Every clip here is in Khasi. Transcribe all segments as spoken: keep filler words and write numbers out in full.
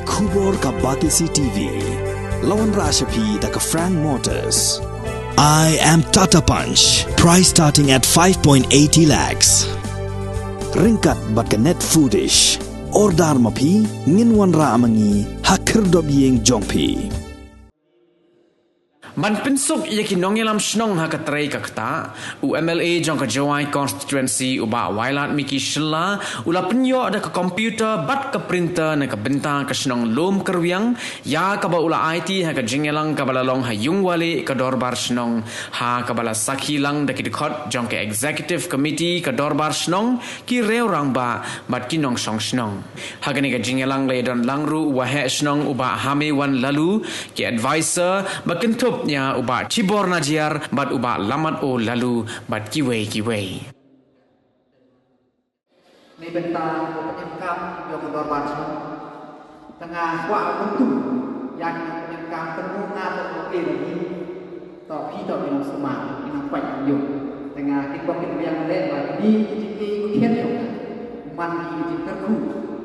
Khubor ka Batesi T V. La wanrah sha phi da ka Frank Motors. I am Tata Punch. Price starting at five point eighty lakhs. Ryngkat bad ka Net Foodish. Order ma phi, ngin wanrah ma ngi ha khyrdop ïing jong phi. Ban pynsuk ïa ki nongïalam shnong ha ka trei ka ktah, u M L A jong ka Jowai Constituency, u Bah Wailadmiki Shylla, u la pynïoh da ka computer bad ka printer na ka bynta ka shnong Lum Kyrwiang, ïa kaba u la aiti ha ka jingïalang kaba la long ha Yungwali ka dorbar shnong, ha kaba la sakhi lang da ki dkhot jong ka Executive Committee ka dorbar shnong, ki riew rangbah bad ki nongshong shnong. Ha kane ka jingïalang la ïadon lang ruh u waheh shnong u Bah Hamewan Laloo, ki advisor ba kynthup ïa u Bah Chibor Najiar bad u Bah Lamat O Laloo bad kiwei kiwei. Ni bynta u pynïaid kam ïa ka dorbar shnong. Tang nga kwah kumtu ïa ki nongpynïaid kam, tang nga tang nga eh lagi. To phi to ki nongsumar, ki nongpynïaid kam. Tang nga ki kwah ki biang leh ba kine ki jingeh ki khian ïa u man ki jingkyrkhu.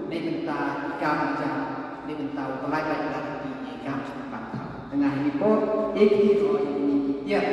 Ni bynta ki kam jam, ni bynta u pynlait lait lait ki kam shnong. Tang nga hi por eh ki to ki ni ki tiar.